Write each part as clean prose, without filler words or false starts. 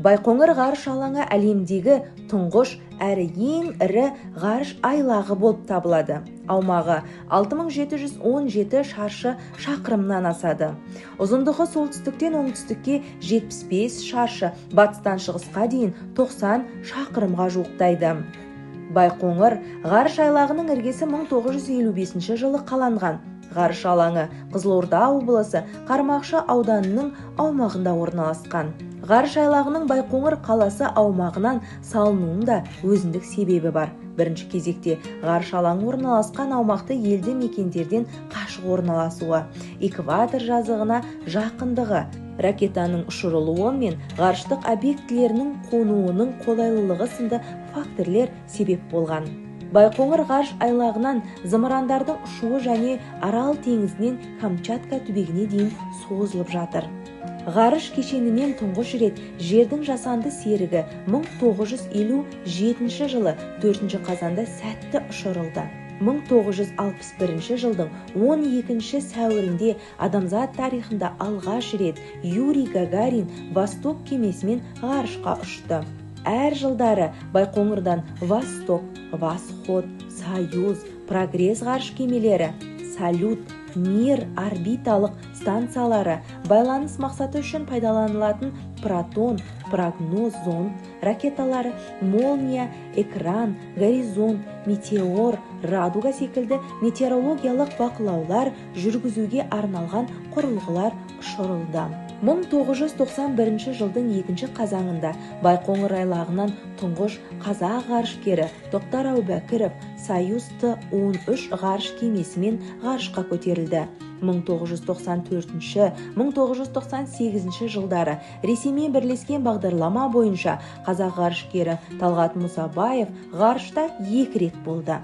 Байқоңыр ғарыш алаңы әлемдегі тұңғыш әрі ең ірі ғарыш айлағы болып табылады. Аумағы 6717 шаршы шақырымнан асады. Ұзындығы солтүстіктен оңтүстікке 75 шаршы, батыстан шығысқа дейін 90 шақырымға жуықтайды. Байқоңыр ғарыш айлағының іргесі 1955 жылы қаланған. Ғарыш алаңы Қызылорда облысы Қармақшы ауданының аумағында орналасқан. Ғарыш айлағының Байқоңыр қаласы аумағынан салынуының да өзіндік себебі бар. Бірінші кезекте ғарыш алаңы орналасқан аумақты елді мекендерден қашық орналасуы, экватор жазығына жақындығы, ракетаның ұшырылуы мен ғарыштық объектілерінің қонуының қолайлылығы сынды факторлер себеп болған. Байқоңыр ғарыш айлағынан зымырандардың ұшуы және Арал теңізінен Камчатка түбегіне дейін созылып жатыр. Ғарыш кешенінен тұңғыш рет жердің жасанды серігі 1957 жылы 4 қазанда сәтті ұшырылды. 1961 жылдың 12 сәуірінде адамзат тарихында алғаш рет Юрий Гагарин Восток кемесімен ғарышқа ұшты. Әр жылдары Байқоңырдан Восток, Восход, Союз, Прогресс ғарыш кемелері, Салют, Мир орбиталық станциялары, байланыс мақсаты үшін пайдаланылатын Протон, Прогноз зонд ракеталары, Молния, Экран, Горизонт, Метеор, Радуга секілді метеорологиялық бақылаулар жүргізуге арналған құрылғылар ұшырылды. 1991 жылдың 2 қазанында Байқоңыр айлағынан тұңғыш қазақ ғарышкері Тоқтар Әубәкіров Союз Т-13 ғарыш кемесімен ғарышқа көтерілді. 1994-1998 жылдары Ресеймен бірлескен бағдарлама бойынша қазақ ғарышкері Талғат Мұсабаев ғарышта 2 рет болды.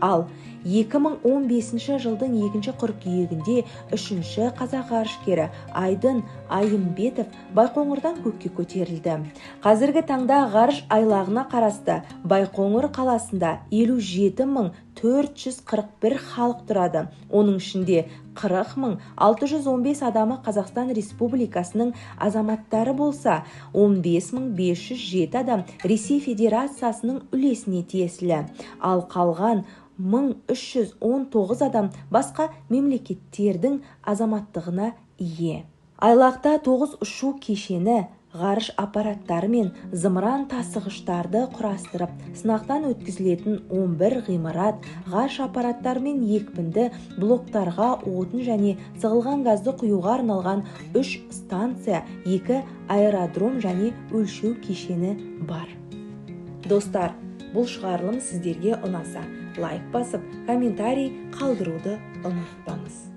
Ал 2015 жылдың 2 қыркүйегінде 3 қазақ ғарышкері Айдын Айымбетов Байқоңырдан көкке көтерілді. Қазіргі таңда ғарыш айлағына қарасты Байқоңыр қаласында 57441 халық тұрады. Оның ішінде 40615 адамы Қазақстан Республикасының азаматтары болса, 15507 адам Ресей Федерациясының үлесіне тиесілі. Ал қалған 1319 адам басқа мемлекеттердің азаматтығына ие. Айлақта 9 ұшу кешені ғарыш аппараттары мен зымыран тасығыштарды құрастырып, сынақтан өткізілетін 11 ғимарат, ғарыш аппараттары мен екпінді блоктарға отын және сығылған газды құюға арналған 3 станция, 2 аэродром және өлшеу кешені бар. Достар, бұл шығарылым сіздерге ұнаса, лайк басып, комментарий қалдыруды ұмытпаңыз.